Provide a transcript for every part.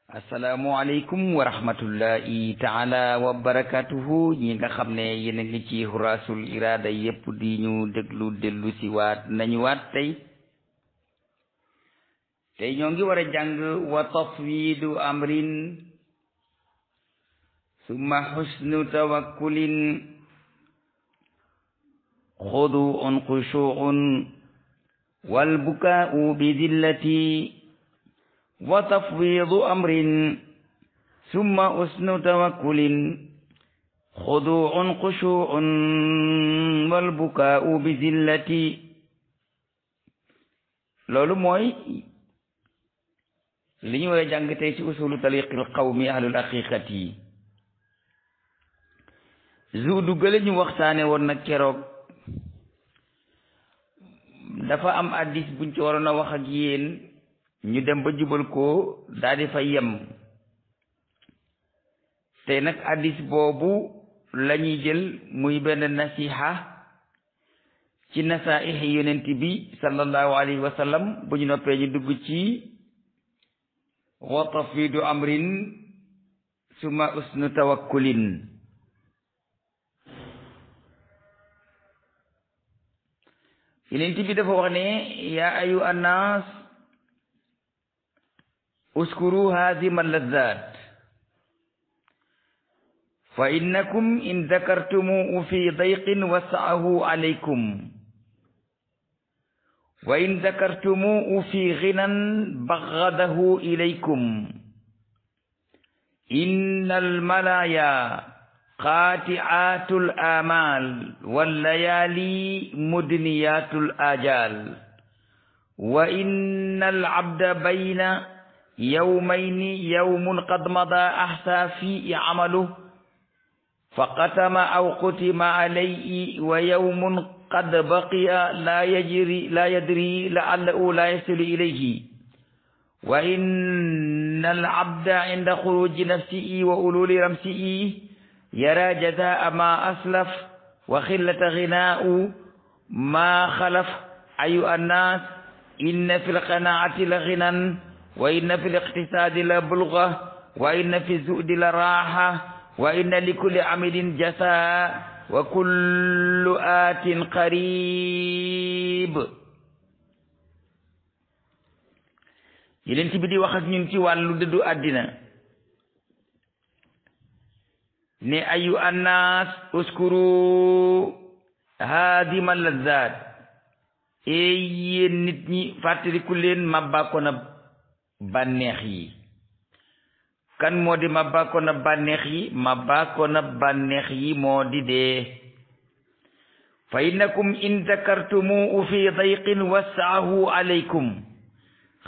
asalaamualeykum wa rahmatullahi taala wa barakatuhu ñi nga xam ne yéen a ngi ci Huraasul Iraada yépp di ñu déglu dellu si waat nañu waat tey ñoo ngi war a jàng wa tafwiidu amrin summa husnu tawakkulin xuduun xushuun wal bukaau bi dillati wa tafwiidu amrin summa husnu tawakkulin xuduun xushuun wal bukaau bi dillati. loolu mooy li ñu war a jàng tey ci usulu tariqil qawmi ahlul haqiqati zuudu gële ñu waxtaane woon nag keroog dafa am addis buñ ci waroon a wax ak yéen ñu dem ba jubal ko daal di fa yem tey nag addis boobu la ñuy jël muy benn nasiha ci nasaih yonent bi sallallahu alayhi wa sallam bu ñu noppee ñu dugg ci wa tafwiidu amrin summa husnu tawakkulin. yonent bi dafa wax ne yaa ayu annaas uskuru haazima lazzaat fa innakum in dakartumuhu fi dayqin wasaahu alaykum wa in dakartumuhu fi ginan baghadahu ilaykum innal malaaya qaati'aatul aamaal wal layaali mudniyaatul aajaal wa innal abda bayna yawmayni yawmun qad madaa ahsaa fiihi amaluhu fa qatama aw qutima alayhi wa yawmun qad baqiya laa yadri la'allahu laa yasilu ilayhi wa innal abda inda xuruuji nafsihi wa uluuli ramsihi yara jazaa ma aslaf wa xillata ghinaa'u ma xalaf ayu annaas inna fil qanaa'ati la ghinan wa inna fil iqtisaadi la bulgha wa inna fi zuhdi la raaha wa inna li kulli amilin jazaa wa kullu aatin qarib. Yonent bi di wax ak ñun ci wàllu dëddu àddina ne ayu annaas uskuru haadima lazzaat yéen nit ñi fàttaliku leen màbbaa na bànneex yi. kan moo di màbbaa na bànneex yi? màbbaa na bànneex yi moo di dee. fa innakum in dakartumuhu fi dayqin wasaahu alaykum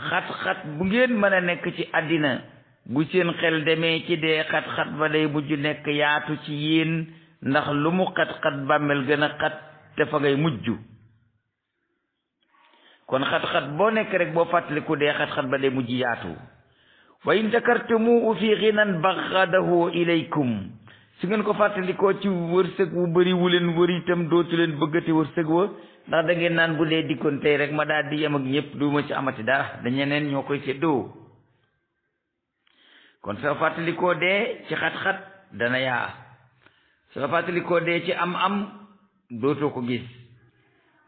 xat-xat bu ngeen mën a nekk ci àddina bu seen xel demee ci dee xat-xat ba day mujj nekk yaatu ci yéen ndax lu mu xat-xat bàmmeel gën a xat te fa ngay mujj. kon xat-xat boo nekk rek boo fàttaliku dee xat-xat ba day mujj yaatu. wa in dakartumuhu fi ginan baghadahu ilaykum su ngeen ko fàttalikoo ci wërsëg wu bëri wu leen wër itam dootu leen bëggati wërsëg wa ndax da ngeen naan bu dee dikkoon tey rek ma daal di yem ak ñëpp du ma ci amati dara dañu neen ñoo koy séddoo. kon soo fàttalikoo dee ci xat-xat dana yaa soo fàttalikoo dee ci am-am dootoo ko gis.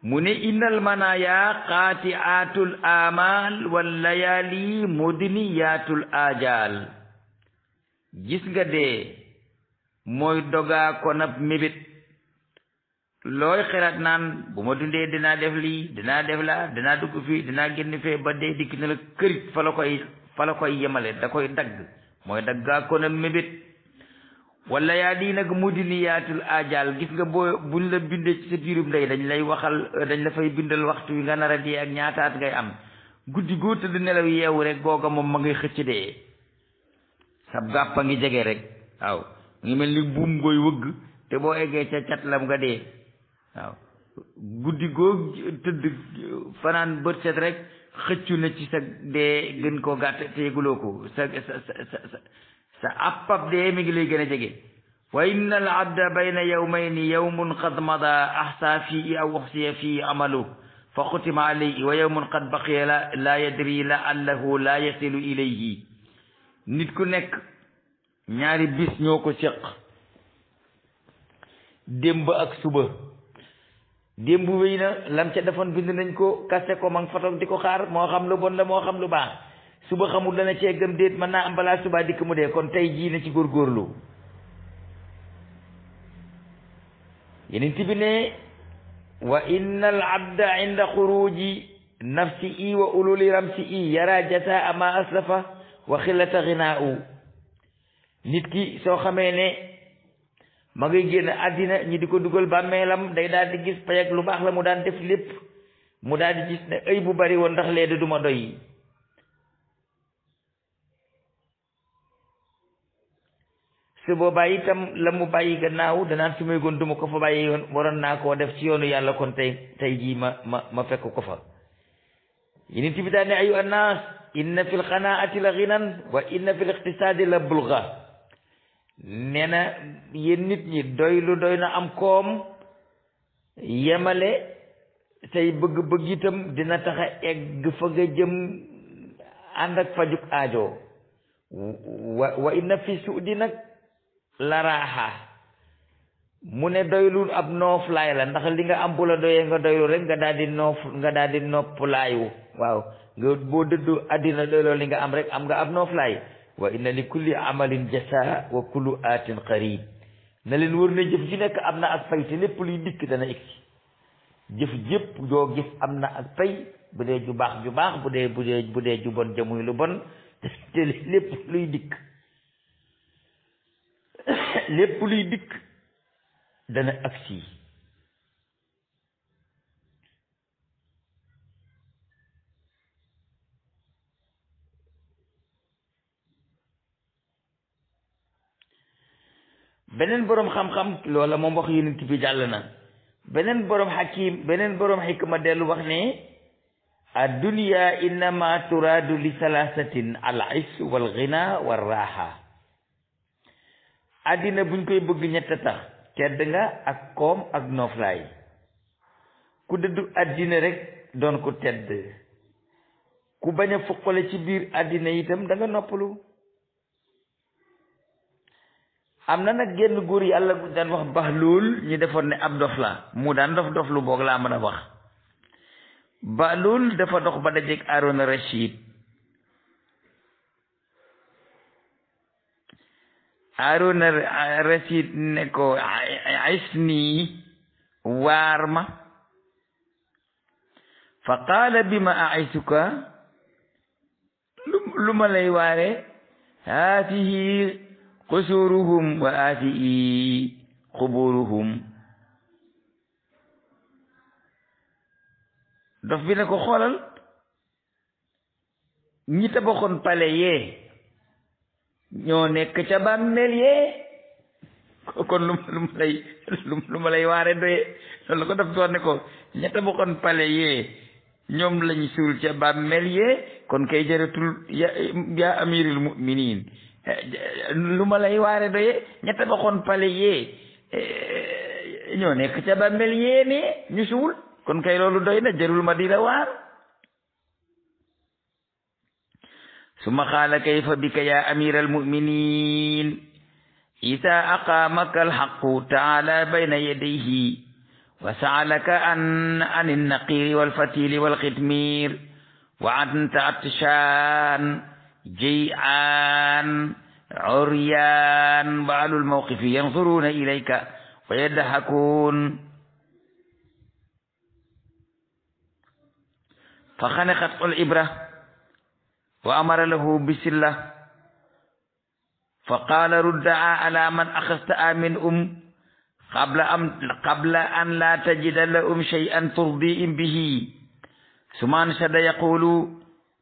mu ne innal manaaya qaati'aatul aamaal wal layaali mudniyaatul aajaal. gis nga dee mooy dogaa ko nab mébét looy xelaat naan bu ma dundee dinaa def lii dinaa def laa dinaa dugg fii dinaa génn fee ba dee dikk na la kërit fa la koy yemale da koy dagg mooy daggaa ko nab mébét. wala yaa di nag mudniyaatul aajaal gis nga buñ la bindee ci sa biirum ndey dañ lay waxal dañ la fay bindal waxtu wi nga nar a dee ak ñaataat ngay am. guddi goo tëdd nelaw yeewu rek googa moom ma ngay xëcc dee sab gàppa ngi jege rek waaw ngi mel ni buum gooy wëgg te boo eggee ca catlam nga dee waaw. guddi goo tëdd fanaan bët set rek xëccu na ci sa dee gën koo gàtt te yëguloo ko sa appab dee mi ngi lay gën a jege. wa inna al abda bayna yawmayni yawmun qad mada ahsa fii aw uxsiya fii amalu fa xutima alayhi wa yawmun qad baqiya la yadri la'allahu la yasilu ilayhi nit ku nekk ñaari bis ñoo ko séq démb ak suba démb wéy na lam ca defoon bind nañ ko kaste ko ma ngi fa toog di ko xaar moo xam lu bon la moo xam lu baax suba xamul dana cee gëm déet mën naa am balaa suba dikk mu dee kon tey jii na ci góorgóorlu yeneen bi ne wa inna al abda inda xuruji nafsi i wa ululi ramsi i yara jataa ma aslafa wa xillata ginaa nit ki soo xamee ne ma ngay génn àddina ñi di ko dugal bàmmeelam day daal di gis pay ak lu baax la mu daan def lépp mu daal di gis ne ay bu bari woon ndax lee de duma doy su boobaa itam la mu bàyyi gannaaw danaan su may gon duma ko fa bàyyi yoon waroon naa koo def ci yoonu yàlla kon tey jii ma fekk ko fa yeneen bi daal ne ayu annaas inna fil qanaati la ginan wa inna fil iqtisaadi la bulga nee na yéen nit ñi doy na am koom yemale say bëgg-bëgg itam dina taxa egg fa nga jëm ànd ak fajuk aajo wa inna fi suudi nag la raaxa mu ne doylul ab nooflaay la ndax li nga am bu la doyee nga doylu rek nga daal di noppalaayu waaw nga boo dëddu àddina doyloo li nga am rek am nga ab nooflaay wa inna li kulli amalin jasa wa kullu aatin qarib na leen wër ne jëf ji nekk am na ak fay te lépp luy dikk dana egsi jëf jëpp joo gis am na ak fay bu dee ju baax bu dee ju bon jamuy lu bon te lépp luy dikk dana agsi beneen boroom xam-xam loola moom wax yonent bi jàll na beneen boroom xikma dellu wax ne addunya innama turaadu li salaasatin al is wal ghina war raaxa àddina buñ koy bëgg ñett tax tedd nga ak koom ak nooflaay ku dëddu àddina rek doon ko tedd ku bañ a fuqale ci biir àddina itam da nga noppalu am na nag genn góor yàlla gu daan wax Bahluul ñu defoon ne ab dof la mu daan dof lu boog laa mën a wax Bahluul dafa dox ba dajeek Haaruna Rashid Haaruna Rashid ne ko isni waar ma fa qaala bima aisuka lu ma lay waare haatihi qusuruhum wa aati quburuhum dof bi ne ko xoolal ñi tabaxoon pale yee ñoo nekk ca bàmmeel yee kon lu ma lay waare doye loolu la ko dof bi wax ne ko ñi tabaxoon pale yee ñoom lañ suul ca bàmmeel yee kon kay jaratul ya amirul mu'minin lu ma lay waare doye ña tabaxoon pale yee ñoo nekk ca bàmmeel yee ne ñu suul kon kay loolu doy na jarul ma di la waar summa qaala kayfa bika ya amiral mu'minin ida aqaamaka alxaqu taala bayna yadayhi wa sa'alaka an innaqiri walfatili walxitmir wa anta atshaan جيعان عريان وأهل الموقف ينظرون إليك ويضحكون فخنقت الإبرة وأمر له بالسلة فقال ردعا على من أخذت من قبل أن لا تجد لهم شيئا ترضيهم به ثم أنشد يقول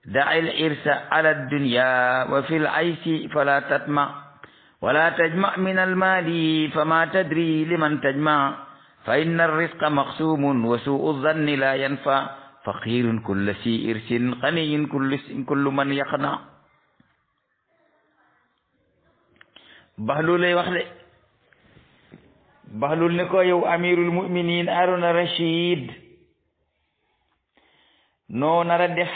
دع الإرث على الدنيا وفي العيش فلا تطمع ولا تجمع من المال فما تدري لمن تجمع فإن الرزق مقسوم وسوء الظن لا ينفع فقير كل ذي إرث غني كل من يقنع Bahluul lay wax de Bahluul ne ko yow amirul mu'minin Haaruna Rashid noo nar a def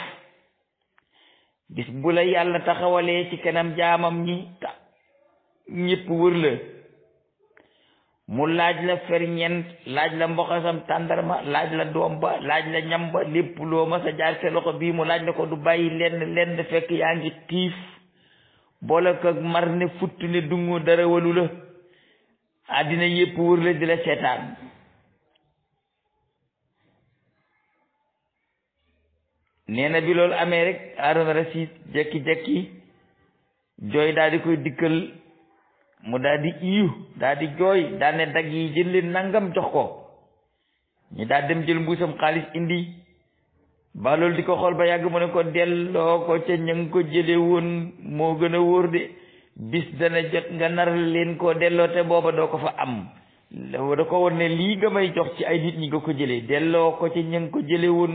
bis bu la yàlla taxawalee ci kanam jaamam ñi ñépp wër la mu laaj la ferñeent laaj la mboxasam tàndarma laaj la doom ba laaj la ñam ba lépp loo ma sa jaar sa loxo bii mu laaj la ko du bàyyi lenn fekk yaa ngi xiif boole ko mar ne futt ne dungu dara walu la àddina yépp wër la di la seetaan nee na bi loolu amee rek Haaruna Rasiid jekki-jekki jooy daal di koy dikkal mu daal di iyu daal di jooy daal ne dag yi jël leen nangam jox ko ñu daal dem jël mbuusam xaalis indi ba loolu di ko xool ba yàgg mu ne ko delloo ko ca ña nga ko jële woon moo gën a wóor de bis dana jot nga nar leen koo delloo te booba doo ko fa am da ko woon ne lii nga may jox ci ay nit ñi nga ko jëlee delloo ko ca ña nga ko jële woon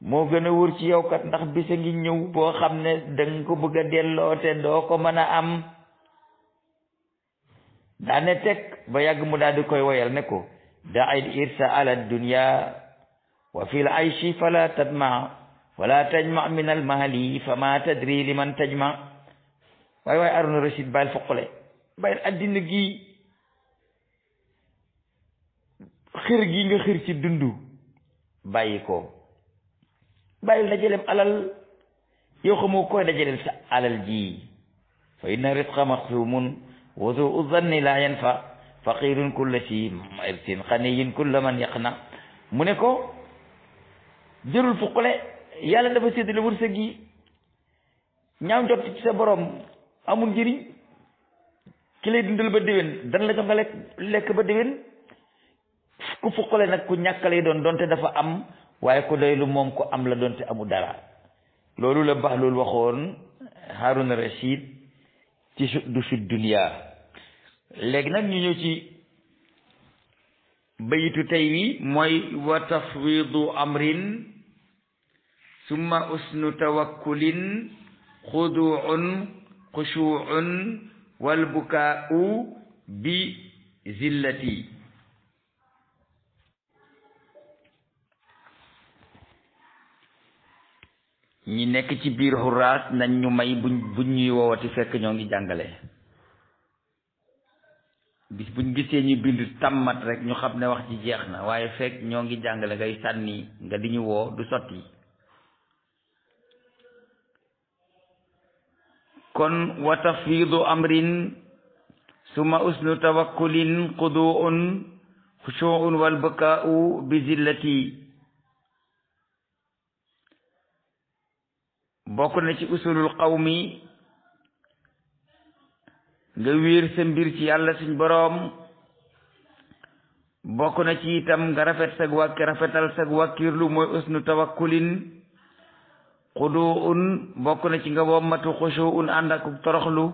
moo gën a wóor ci yow kat ndax bisa ngi ñëw boo xam ne danga ko bëgg a delloo te doo ko mën a am daane teg ba yàgg mu daal di koy woyal ne ko da'il irsa ala dunya wa fil ayshi fala tajma min al mahali fama tadri liman tajma waaye Haaruna Rasiid bàyyil foqale bàyyil addina gi xër gi nga xër ci dundu bàyyi ko bàyyil dajaleem alal yow xamoo koy dajaleel sa alal ji fa inna rizqa maxsumun wa zu zanni la yanfa faqirun kulla si irsin xaniyin kulla man yaqna mu ne ko jërul fuqale yàlla dafa séddale wërsëg gi ñaaw njort ci sa borom amul njëriñ ki lay dundal ba déwén dan la jox nga lekk ba déwén ku fuqale nag ku ñàkk lay doon donte dafa am waaye ku doylu moom ko am la donte amul dara loolu la baax loolu waxoon Haaruna Rasiid ci du fi dunya léegi nag ñu ñëw ci bayitu tey wi mooy wa tafwidu amrin summa usnu tawakkulin xuduun xushuun wal bukaau bi zillati ñi nekk ci biir xuraas nañ ñu may buñ ñuy woowati fekk ñoo ngi jàngale bis buñ gisee ñu bind tàmmat rek ñu xam ne wax ci jeex na waaye fekk ñoo ngi jàngale ngay sànni nga di ñu woo du sotti kon wa tafwidu amrin summa usnu tawakkulin xuduun xushuun wal bukaau bi zillati bokk na ci usulul qawmi nga wéer sa mbir ci yàlla suñ boroom bokk na ci itam nga rafetal sag wàkkirlu mooy usnu tawakkulin xuduun bokk na ci nga wommatu xushuun ànd ak toroxlu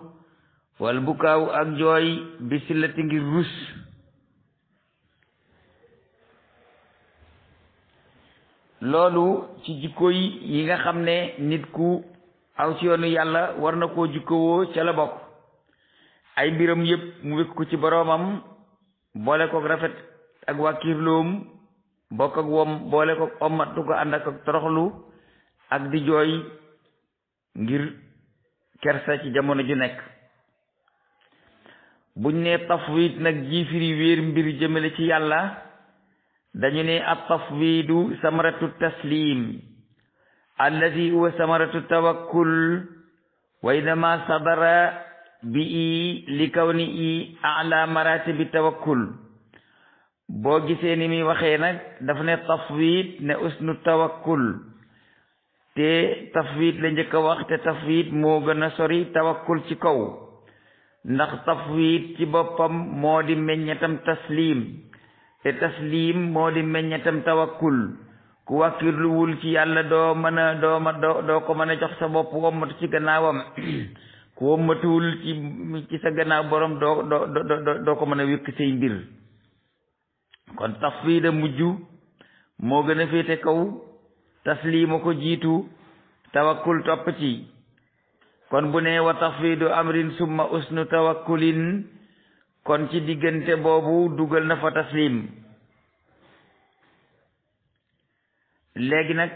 wal bukaaw ak jooy bi sillati ngir rus loolu ci jikko yi nga xam ne nit ku aw ci yoonu yàlla war na koo jikkowoo ca la bokk ay mbiram yépp mu wékk ko ci boroomam boole ko rafet ak wàkkirloom bokk ak wom boole ko ommatu ko ànd ak toroxlu ak di jooy ngir kersa ci jamono ju nekk buñ ne tafwid nag jiifiri wéer mbir jëmale ci yàlla dañu ne at tafwidu samaratu taslim alladi huwa samaratu tawakkul wa inama sadara bi li kawni i ala maratibi tawakkul boo gisee ni muy waxee nag daf ne tafwid ne usnu tawakkul te tafwid la njëkk a wax te tafwid moo gën a sori tawakkul ci kaw ndax tafwid ci boppam moo di meññetam taslim te taslim moo di meññetam tawakkul ku wàkkirluwul ci yàlla doo ko mën a jox sa bopp wommatu ci gannaawam ku wommatuwul ci sa gannaaw borom doo ko mën a wékk say mbir kon tafwida mujj moo gën a féete kaw taslima ko jiitu tawakkul topp ci kon bu ne wa tafwidu amrin summa usnu tawakkulin kon ci diggante boobu dugal na fa taslim léegi nag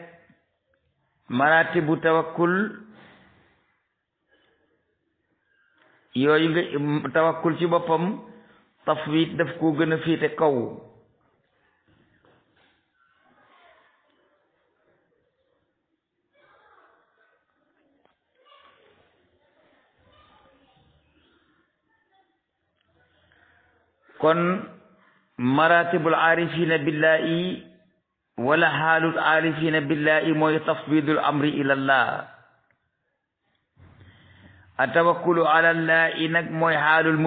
maratibu tawakkul yooyu nga tawakkul ci boppam tafwid daf koo gën a féete kaw. kon maratibul aarifina billahi wala xaalul aarifina billahi mooy tafwidul amri ilallah. atawakkulu ala llahi nag mooy xaalul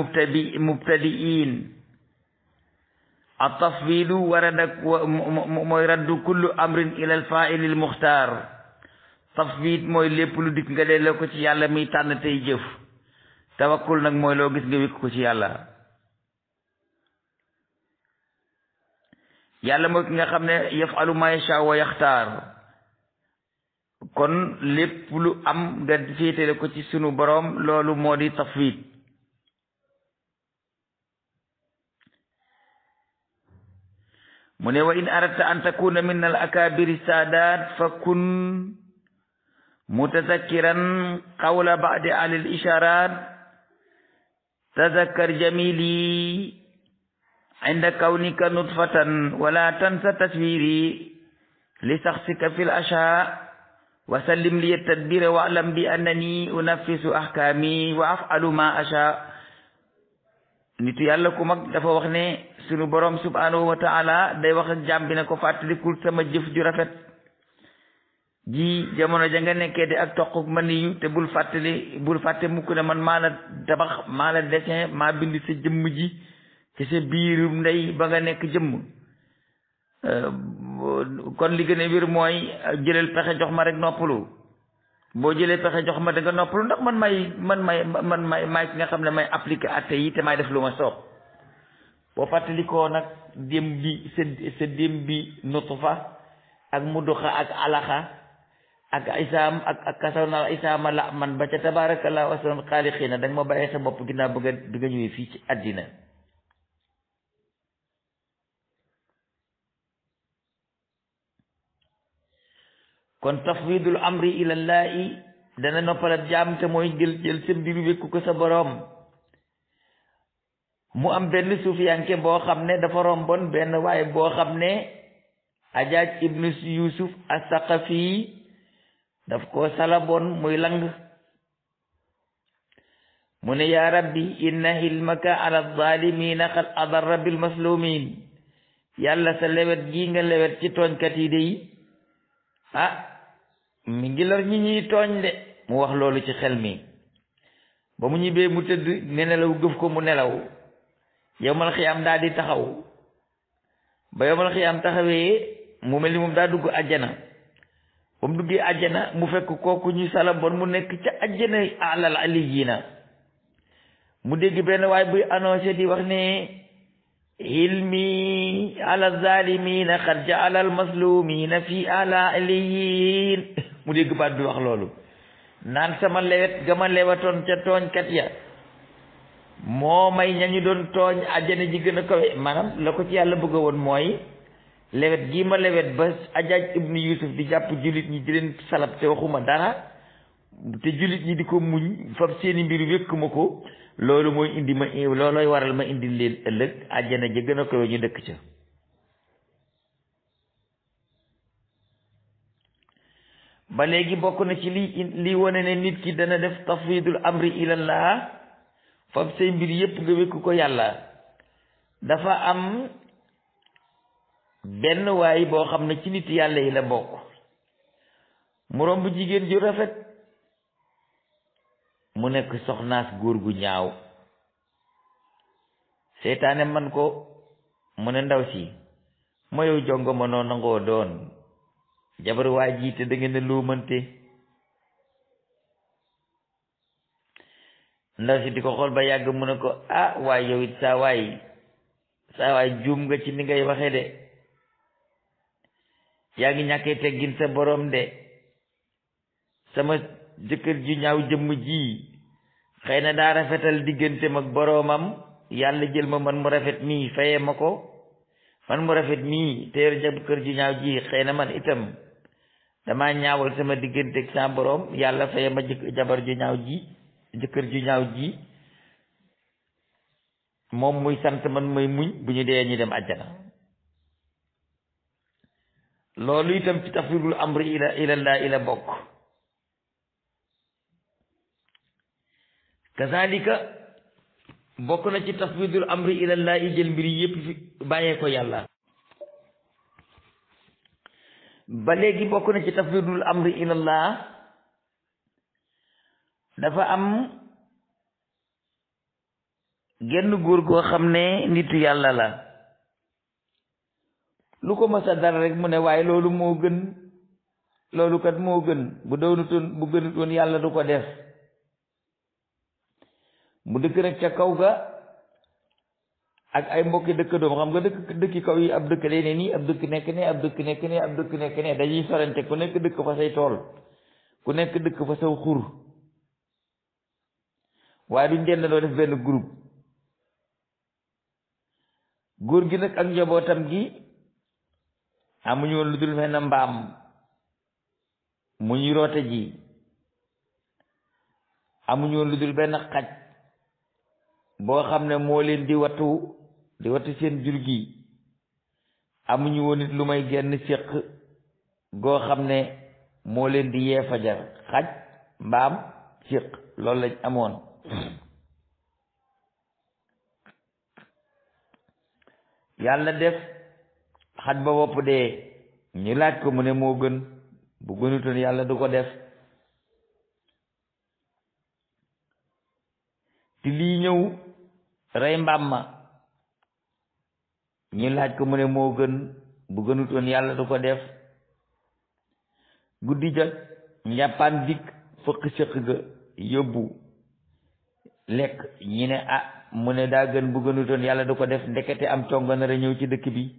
mubtadiin. atafwidu warada mooy raddu kullu amrin ila alfaili almuxtaar. tafwid mooy lépp lu dikk nga delloo ko ci yàlla mi tànn tey jëf. tawakkul nag mooy loo gis nga wékk ko ci yàlla. yàlla mooy ki nga xam ne yafalu ma yasha wa yaxtaar. kon lépp lu am nga féetale ko ci sunu boroom loolu moo di tafwid. mu ne wa in aradta an takuna min al akabiri saadaat fa kun mutazakkiran qawla ba'di alil isharaat tazakkar jamili inda kawnika nutfatan wala tansa taswiri li saxsika fil asha wa sallim li tadbira wa alam bi annani unaffisu ahkami wa af'alu ma asha. nitu yàlla ku mag dafa wax ne sunu borom subhanahu wa ta'ala day wax ak jaam bi ne ko fàttalikul sama jëf ju rafet ji jamono ja nga nekkee di ak toq man yu te bul fàtte mukk ne man maa la tabax maa la dessin maa bind sa jëmm ji ci sa biirum ndey ba nga nekk jëmm. kon li gën a wér mooy jëlal pexe jox ma rek noppalu. boo jëlee pexe jox ma da nga noppalu ndax man may ki nga xam ne may appliquer atte yi te may def lu ma soob. boo fàttalikoo nag démb bi sa démb bi nutfa ak muduxa ak alaxa ak isaam ak kasawnal isaama la man ba ca tabarakallahu ahsanul xaaliqiina da nga ma bàyyee sa bopp ginnaaw bi nga ñëwee fii ci àddina. kon tafwidul amri ilallahi dana noppalat jaam te mooy jël sa mbiru wékku ko sa boroom. mu am benn suufiyanke boo xam ne dafa rombon benn waaye boo xam ne Ajaaj ibnu Yusuf as-Saqafi daf ko salaboon muy lang. mu ne yaa rabbi inna hilmaka ala zalimina qad adarra bil maslumin. yàlla sa lewet gi nga lewet ci tooñkat yi dey mi ngi lor ñi ñuy tooñ de. mu wax loolu ci xel mi ba mu ñibbee mu tëdd ne nelaw gëf ko mu nelaw. yowmal xiyaam daal di taxaw ba yowmal xiyaam taxawee mu mel ni moom daa dugg àjjana. ba mu duggee àjjana mu fekk kooku ñu salaboon mu nekk ca àjjana alal aliyiina. mu dégg benn waay buy annoncé di wax ne hilmi ala zalimina xad jaala al maslumina fi ala aliyin. mu dégg baat bi wax loolu naan sama lewet ga ma lewatoon ca tooñkat ya moo may ñañu doon tooñ àjjana ji gën a kawe. maanaam la ko ci yàlla bëgg woon mooy lewet gii ma lewet ba Ajaaj ibnu Yusuf di jàpp jullit ñi di leen salab te waxuma dara te jullit ñi di ko muñ fab seeni mbir wékk ma ko. loolu mooy indi ma loolooy waral ma indi leen ëllëg àjjana ji gën a kawe ñu dëkk ca. ba léegi bokk na ci li wane ne nit ki dana def tafwidul amri ilallah fab say mbir yépp nga wékk ko yàlla. dafa am benn waay boo xam ne ci nit yàlla yi la bokk. mu romb jigéen ju rafet mu nekk soxnaas góor gu ñaaw. seytaane man ko mu ne ndaw si ma yow jongo ma noo nangoo doon jabar waa jiite da ngeen a luumante. ndaw si di ko xool ba yàgg mu ne ko waaye yow it saa waay juum nga ci ni ngay waxe de. yaa ngi ñàkkee teggin sa borom de. sama jëkkër ju ñaaw jëmm ji xëy na daa rafetal digganteem ak boroomam yàlla jël ma man mu rafet mii fayee ma ko. man mu rafet mii te yor jëkkër ju ñaaw ji xëy na man itam damaa ñaawal sama digganteeg sa boroom yàlla fayee ma jëkkër ju ñaaw ji moom muy sant man muy muñ bu ñu dee ñu dem àjjana loolu itam ci tafwidul amri ilallah ila bokk kazalika bokk na ci tafwidul amri ilallah yi jël mbir yépp fi bàyyee ko yàlla ba léegi bokk na ci tafwidul amri ilallah dafa am genn góor goo xam ne nitu yàlla la lu ko mës a dara rek mu ne waaye loolu moo gën loolu kat moo gën bu doonutoon bu gënutoon yàlla du ko def mu dëkk nag ca kaw ga ak ay mbokki dëkk doom xam nga dëkki kaw yi ab dëkk lee ne nii ab dëkk nekk ne ab dëkk nekk ne ab dëkk nekk ne dañuy sorante ku nekk dëkk fa say tool ku nekk dëkk fa saw xur waaye duñ dend doo def benn groupe góor gi nag ak njabootam gi amuñu woon lu dul fenn mbaam mu ñuy roote ji amuñu woon lu dul benn xaj boo xam ne moo leen di wattu seen jur gi amuñu woon it lu may genn séq goo xam ne moo leen di yee fajar xaj mbaam séq loolu lañ amoon yàlla def xaj ba wopp dee ñu laaj ko mu ne moo gën bu gënutoon yàlla du ko def ti lii ñëw rey mbaam ma ñu laaj ko mu ne moo gën bu gënutoon yàlla du ko def guddi jot njàppaan dikk fëq sëq ga yóbbu lekk ñi ne mu ne daa gën bu gënutoon yàlla du ko def ndekete am cong nar a ñëw ci dëkk bi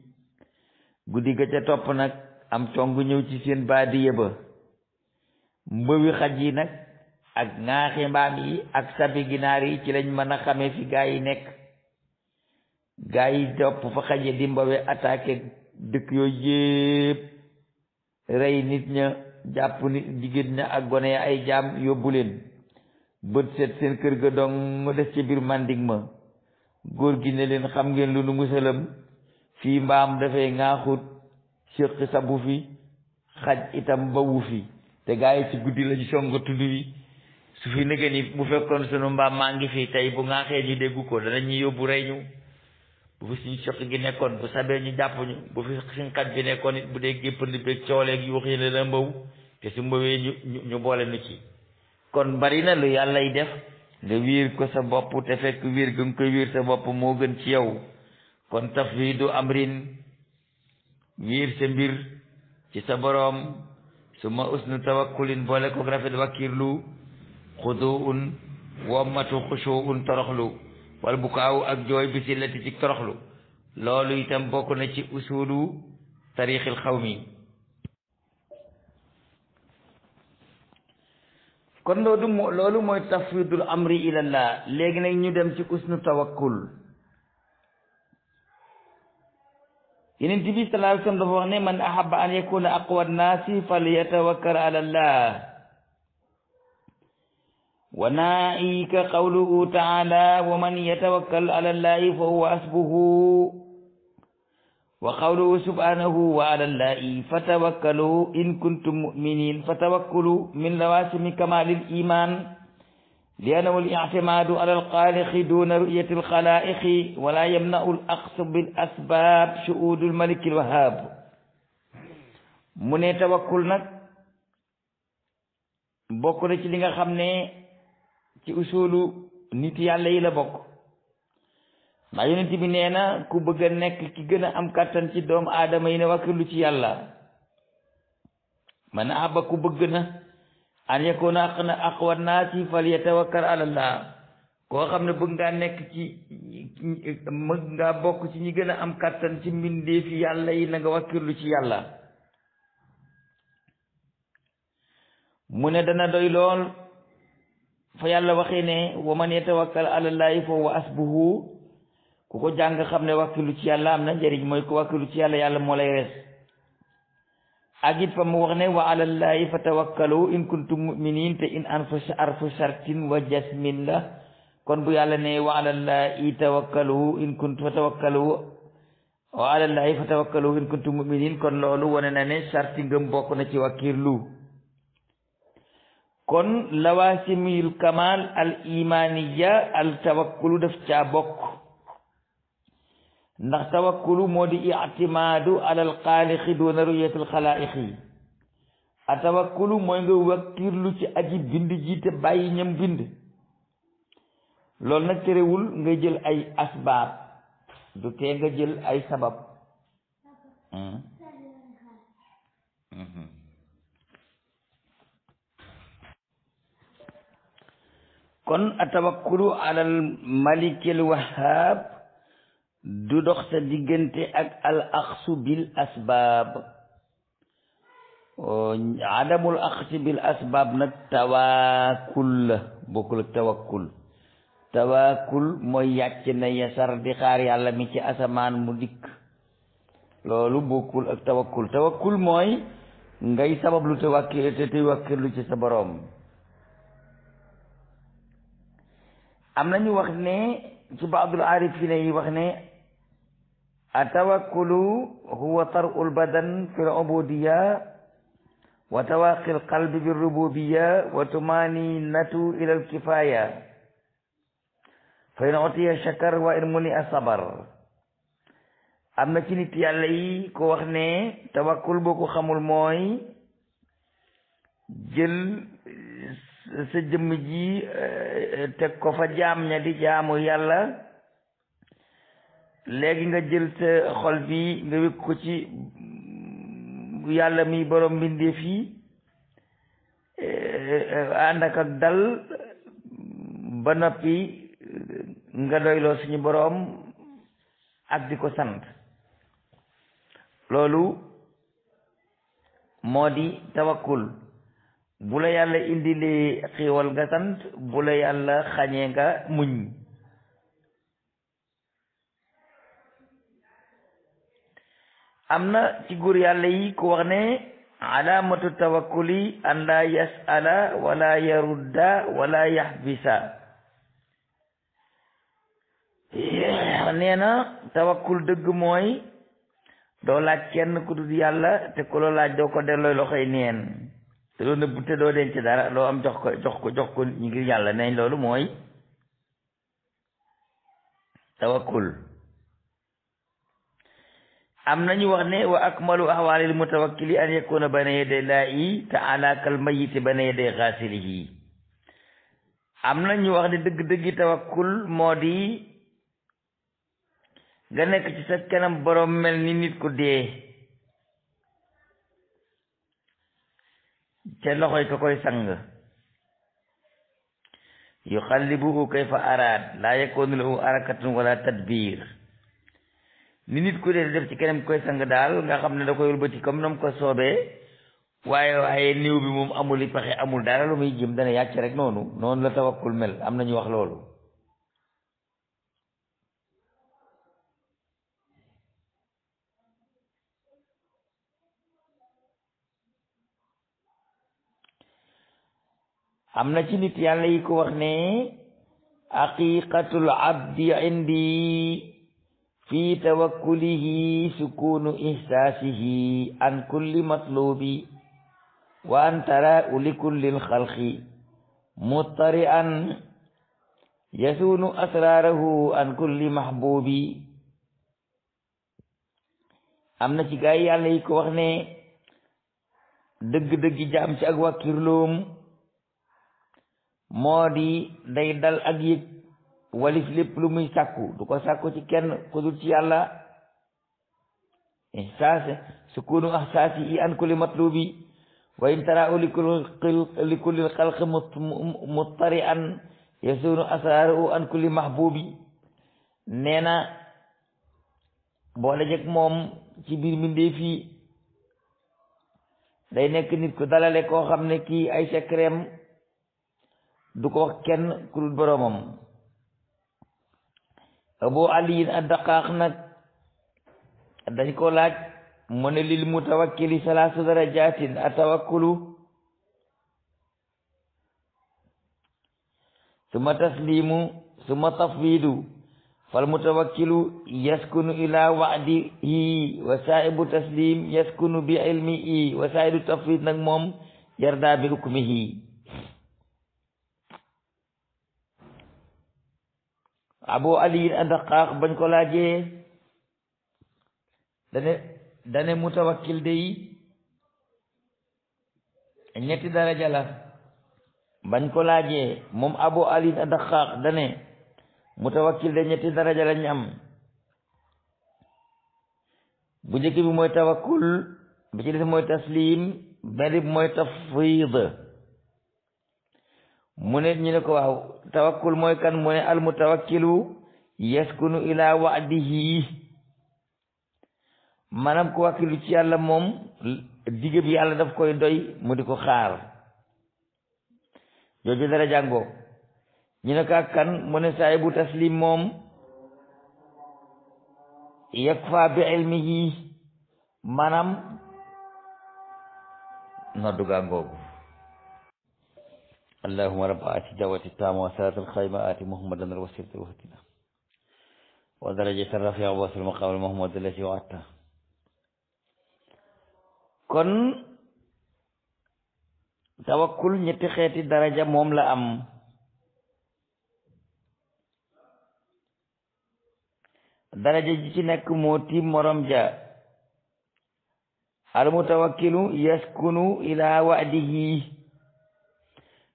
guddi ga ca topp nag am cong ñëw ci seen baadiye ba mbëwi xaj yi nag ak ŋaaxi mbaam yi ak sabi ginaar yi ci lañ mën a xamee fi gaa yi nekk gaa yi topp fa xaje di mbawe attaqué dëkk yooyu yépp rey nit ña jàpp nit jigéen ña ak gone ya ay jaam yóbbu leen bët set seen kër ga dong nga des ci biir màndig ma góor gi ne leen xam ngeen lu nu musalam fii mbaam dafay ŋaaxut séq sabu fi xaj itam bawu fi te gaa yi ci guddi lañu songa tudd wi su fi nëgë ni bu fekkoon sunu mbaam maa ngi fi tey bu ŋaaxee ñu déggu ko danañu yóbbu rey ñu bu fi suñu séq gi nekkoon bu sabee ñu jàpp ñu bu fi suñu xaj bi nekkoon it bu dee géppandi beeg cooleeg yuux yi la mbaw te su mbawee ñu boole nu ci kon bari na lu yàllay def nga wiir ko sa bopp te fekk wiir ga nga koy wiir sa bopp moo gën ci yow kon tafwiidu amrin wiir sa mbir ci sa boroom suma usnu tawakkulin boole ko rafet wakkirlu xuduun wommatu xushuun toroxlu wal bukaaw ak jooy bi si lati ci toroxlu loolu itam bokk na ci usulu tariixil xawmi kon loolu mooy tafwidul amri ilallah léegi nag ñu dem ci usnu tawakkul yeneen bi sallallahu alayhi wa sallam dafa wax ne man ahabba an yakuna aqwa nnaasi falyatawakkal ala allah wa naika qawluhu taala wa man yatawakkal ala allahi fa huwa hasbuhu wa qawluhu subhanahu wa ala allahi fatawakkalu in kuntum mu'minin fatawakkulu min lawasimi kamalil iman li'annahu al-i'timadu ala al-khaliqi duna ru'yati al-khalaiqi wa la yamna'u al-akhdhu bil asbab shu'udul malik al-wahhab mu ne tawakkul nag bokk na ci li nga xam ne ci usulu nit yàlla yi la bokk ndax yonent bi nee na ku bëgg a nekk ki gën a am kàttan ci doomu aadama yi ne wakkilu ci yàlla man ahabba ku bëgg na an yakuna aqwa naasi falyatawakkal ala allah koo xam ne bëgg ngaa nekk bëgg ngaa bokk ci ñi gën a am kàttan ci mbindeefi yàlla yi na nga wakkilu ci yàlla mu ne dana doy lool fa yàlla waxee ne wa man yatawakkal ala allahi fa huwa hasbuhu ku ko jàng xam ne wakkilu ci yàlla am na njëriñ mooy ko wakkilu ci yàlla yàlla moo lay res ak it fa mu wax ne wa ala llahi fatawakkalu in kuntum mu'minin te in arfu shartin wa jasmin la kon bu yàlla ne wa alallahi tawakkalu in kuntum fatawakkalu wa alallahi fatawakkalu in kuntum mu'minin kon loolu wane na ne sarti ngëm bokk na ci wakkirlu kon lawasimil kamal al imaniya al tawakkulu daf caa bokk ndax tawakkulu moo di i'timaadu alal xaaliqi doona ruyatil xalaa'iqi a tawakkulu mooy nga wakkirlu ci aji bind ji te bàyyi ñam bind loolu nag terewul nga jël ay asbaab du tee nga jël ay sabab kon a tawakkulu alal malikil wahhab du dox sa diggante ak al axsu bil asbaab adamul axsi bil asbaab nag tawaakul la bokkul ak tawakkul mooy yàcc na yasar di xaar yàlla mi ci asamaan mu dikk loolu bokkul ak tawakkul mooy ngay sabablu te wakkirlu ci sa boroom am nañu wax ne ci baadul aarifina yi wax ne atawakkulu huwa tar'ul badan fil ubudiyya wa tawaqil qalbi bir rububiyya wa tumaninatu ila al kifaya fa in utiya shakar wa in muni asabar am na ci nit yàlla yi ko wax ne tawakkul boo ko xamul mooy jël sa jëmm ji teg ko fa jaam ña di jaamu yàlla léegi nga jël sa xol bi nga wékk ko ci yàlla mi borom mbindeef yi ànd ak dal ba noppi nga doyloo suñu boroom ak di ko sant loolu moo di tawakkul bu la yàlla indilee xiiwal nga sant bu la yàlla xañee nga muñ am na ci góor yàlla yi ku wax ne alaamatu tawakkuli an la yas'ala wala yarudda wala yahbisa nee na tawakkul dëgg mooy doo laaj kenn ku dul yàlla te ku la laaj doo ko delloo loxoy neen te doo nëbb te doo denc dara loo am jox ko ñu ngir yàlla neñ loolu mooy tawakkul am nañu wax ne wa akmalu ahwalil mutawakkili an yakuna bayna yaday llahi ta'ala kal mayyiti bayna yaday ghasilihi am nañu wax ne dëgg-dëggi tawakkul moo di nga nekk ci sa kanam borom mel ni nit ku dee te loxoy ko koy sang yuqallibuhu kayfa araad laa yakunu lahu harakatun wala tadbir ni nit ku dee def ci kanam koy sang daal nga xam ne da koy wëlbati comme nam ko soobee waaye néew bi moom amul i pexe amul dara lu muy jëm dana yàcc rek noonu la tawakkul mel am nañu wax loolu am na ci nit yàlla yi ko wax ne haqiqatul abdi indi fi tawakkulihi sukunu ihsaasihi an kulli matlubi wa an tara'u li kullil xalqi muttari'an yasunu asrarahu an kulli mahbubi am na ci gaay yàlla yi ko wax ne dëgg-dëgg jaam ci ak wakkirloom moo di day dal ak yëg walif lépp lu muy sàkku du ko sàkku ci kenn ku dul ci yàlla ihsaas sukunu ihsaasi yi an kulli matlubi wa in tara'u li kulli xalq muttari'an yasunu asraru an kulli mahbubi nee na boole jeg moom ci biir mbindeef yi day nekk nit ku dalale koo xam ne kii ay secret du ko wax kenn ku dul boroomam Abu Ali ad-Daqaaq nag dañ ko laaj mu ne lil mutawakkili salaasu darajatin atawakkulu summa taslimu summa tafwidu fal mutawakkilu yaskunu ila wa'dihi wa sa'ibu taslim yaskunu bi ilmihi wa sa'idu tafwid nag moom yarda bi hukmihi. Abu Ali ad-Daqqaq bañ ko laajee dane mutawakkil day ñetti daraja la. bañ ko laajee moom Abu Ali ad-Daqqaq dane mutawakkil de ñetti daraja lañ am. bu njëkk bi mooy tawakkul, bi ci des mooy taslim, benn bi mooy tafwid. mu ne ñu ne ko waaw tawakkul mooy kan, mu ne al mutawakkilu yaskunu ila wa'dihi, maanaam ku wakkilu ci yàlla moom digg bi yàlla daf koy doy mu di ko xaar. jooju dara jàngoo. ñu ne ka kan, mu ne saahibu taslim moom yakfa bi ilmihi, maanaam noddu gàngoogu. allahumma rabba ati dawati taama wa salatu alqaima ati muhammadan alwasilata alwahdina wa darajata rafi'a wa wasil maqamal muhammad allati wa'atta. kon tawakkul ñetti xeeti daraja moom la am. daraja ji ci nekk moo tiim morom ja. al mutawakkilu yaskunu ila wa'dihi,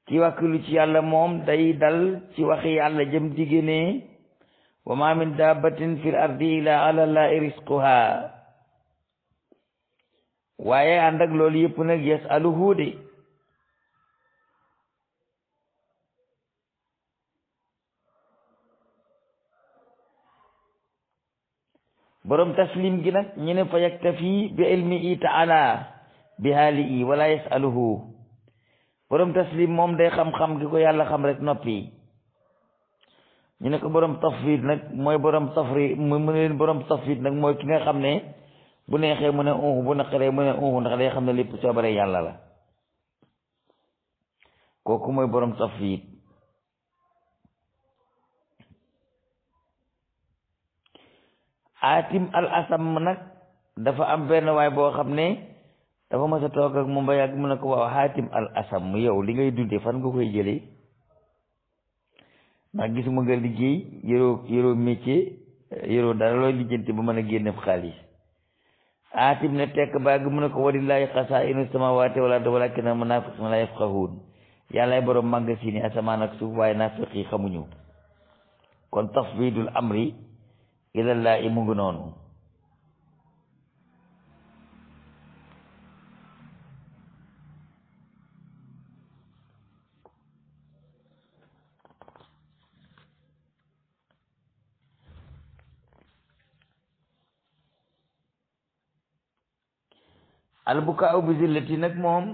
ki wakkilu ci yàlla moom day dal ci waxi yàlla jëm digge ne wa ma min dabbatin fil ardi illa ala llahi rizquha. waaye ànd ak loolu yëpp nag yasaluhu de borom taslim gi nag ñu ne fa yaktafi bi ilmihi ta'ala bi haalihi wala yasaluhu. borom taslim moom day xam-xam gi ko yàlla xam rek noppi. ñu ne ko borom tafwid nag mooy borom tafri mu ne leen borom tafwid nag mooy ki nga xam ne bu neexee mu ne bu naqaree mu ne ndax day xam ne lépp coobare yàlla la. kooku mooy borom tafwid. Atim al Asam nag dafa am benn waay boo xam ne dafa mas a toog ak moom ba yàgg mu ne ko waaw Hatim al Asam yow li ngay dundee fan nga koy jëlee, ndax gisuma nga liggéey yoroo métier yoroo dara looy lijjanti ba mën a génne xaalis. Hatim ne tekk ba yàgg mu ne ko walillahi xasaa'inu samaawaati wal ardi walaakinna munaafiqiina laa yafqahuun. yàllaay borom magasin asamaan ak suuf waaye naafiq yi xamuñu. kon tafwiidul amri ilallaahi mu ngi noonu. albukaau bi zillati nag moom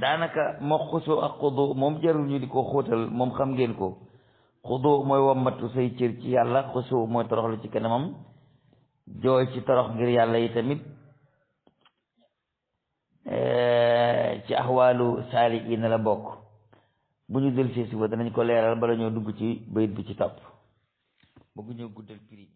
daanaka moo xusoo ak xudu moom jarul ñu di ko xóotal, moom xam ngeen ko. xudu mooy wommatu say cër ci yàlla, xusoo mooy toroxlu ci kanamam, jooy ci torox ngir yàlla yi tamit ci axwaalu saalihiina la bokk. bu ñu del si suba danañ ko leeral bala ñoo dugg ci bayit bi ci topp bëgg ñoo guddal prix